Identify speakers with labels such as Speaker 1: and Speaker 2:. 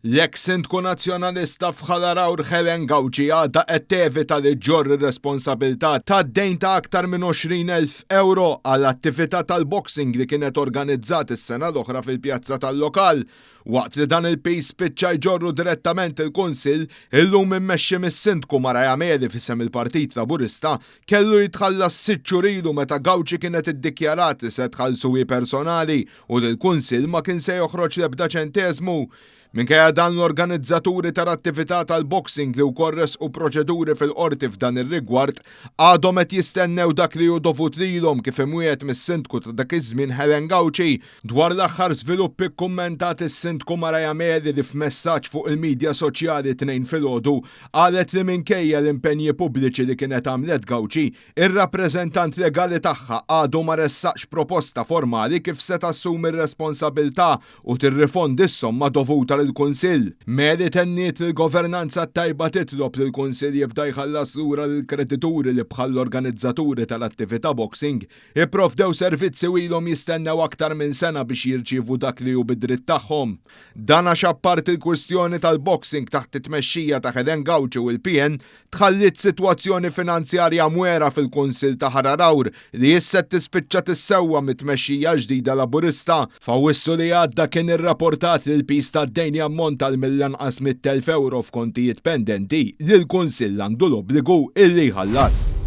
Speaker 1: L-eks Sindku Nazzjonalista f'Ħal Għargħur Helen Gauci għadha qed tevita li ġġorr ir-responsabilità tad-dejn ta' aktar minn 20,000 ewro għal attività tal-boxing li kienet organizzat is-sena l-oħra fil-pjazza tal-lokal. Waqt li dan il-piż spiċċa jġorru direttament il-Kunsill, illum immexxi mis-Sindku Mariah Meli f'isem il-Partit Laburista, kellu jitħallas sitt xhur ilu meta Gauci kienet iddikjarat li se tħallsu hi personali u li l-Kunsill ma kien se joħroġ l-ebda ċenteżmu. Minkejja dan l-organizzaturi tal-attività tal-boxing li wkoll ressqu proċeduri fil-Qorti f'dan ir-rigward għadhom qed jistennew dak li hu dovut lilhom kif imwiegħed mis-Sindku ta' dak iż-żmien Helen Gauci. Dwar l-aħħar żviluppi kkummentat is-Sindku Mariah Meli li f'messaġġ fuq il-midja soċjali t-Tnejn filgħodu qalet li minkejja l-impenji pubbliċi li kienet għamlet Gauci, Ir-rappreżentant legali tagħha għadu ma ressaqx proposta formali kif se tassumi r-responsabilità u tirrifondi s-somma dovuta lill-Kunsill. Meli tenniet li l-governanza t-tajba titlob li l-Kunsill jibda jħallas lura lill-kredituri li bħall-organizzaturi tal-attività boxing ipprovdew servizzi u ilhom jistennew aktar minn sena biex jirċievu dak li hu bi dritt tagħhom. Dan għax apparti l-kwistjoni tal-boxing taħt it-tmexxija ta' Helen Gauci u l-PN, Tħalliet sitwazzjoni finanzjarja mwegħra fil-Kunsill ta' Ħal Għargħur li issa qed tispiċċa tissewwa mit-tmexxija l-ġdida Laburista. F'Awwissu li għadda kien irraportat li l-piż tad-dejn jammonta għal mill-anqas €100,000 f'kontijiet pendenti li l-Kunsill għandu l-obbligu illi jħallas.